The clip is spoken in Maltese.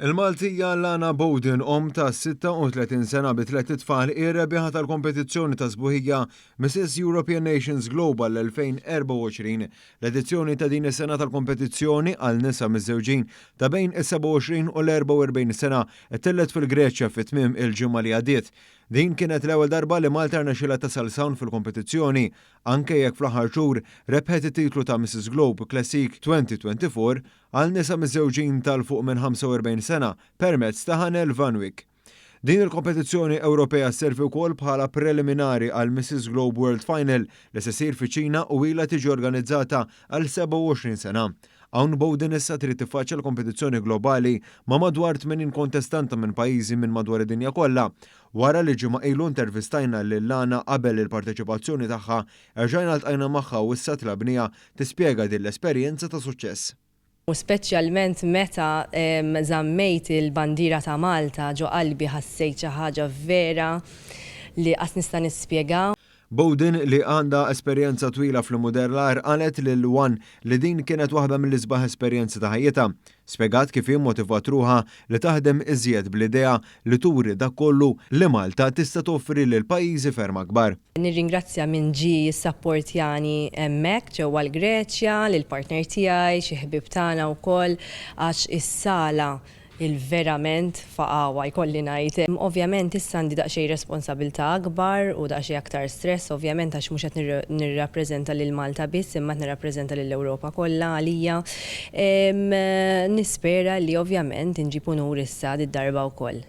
Il-Maltija Lana Bowden, omm ta' 36 sena bi tlett itfal, hi r-rebbieħa tal-kompetizzjoni ta' sbuħija Mrs European Nations Global 2024. L-edizzjoni ta' din is-sena tal-kompetizzjoni għal nisa miżżewġin ta' bejn is-27 u l-44 sena ttellgħet fil-Greċja fi tmiem il-ġimgħa li għaddiet. Din kienet l-ewwel darba li Malta rnexxielha tasal s'hawn fil-kompetizzjoni, anke jekk fl-aħħar xhur rebħet it-titlu ta' Mrs Globe Classique 2024 għal nisa miżżewġin tal fuq minn 45 sena permezz ta' Hanel Van Wyk. Din il-kompetizzjoni Ewropea sservi wkoll bħala preliminari għal Mrs Globe World Final li se ssir fiċ-Ċina u ilha tiġi organizzata għal 27 sena. Hawn Bowden issa trid tiffaċċja l-kompetizzjoni globali ma' madwar 80 kontestanta minn pajjiżi minn madwar id-dinja kollha. Wara li ġimgħa ilu intervistajna lil Lana qabel il-parteċipazzjoni tagħha, erġajna ltqajna magħha u issa tlabniha tispjega din l-esperjenza ta' suċċess. U speċjalment meta żammejt il-bandiera ta' Malta ġo qalbi ħassejt xi ħaġa vera li qas nista' nispjega. Bowden li għandha esperjenza twila fl-immudellar qalet lil one li din kienet waħda mill-isbaħ esperjenzi ta' ħajjitha. Spjegat kif hi mmotivat ruħha li taħdem iżjed bl-idea li turi dak kollu li Malta tista' toffri lil pajjiżi ferm akbar. Nirringrazzja min ġie jissapportjani hemmhekk ġewwa l-Greċja, lill-partner tiegħi, xi ħbieb tagħna wkoll għax is-sala il-verament faqgħuha jkolli ngħid. Ovvjament issa għandi daqsxejn responsabilità akbar u daqsxejn aktar stress ovvjament għax mhux qed nirrappreżenta lil Malta biss imma qed nirrappreżenta lill-Ewropa kollha għalija. Nispera li ovvjament inġib unur issa did-darba wkoll.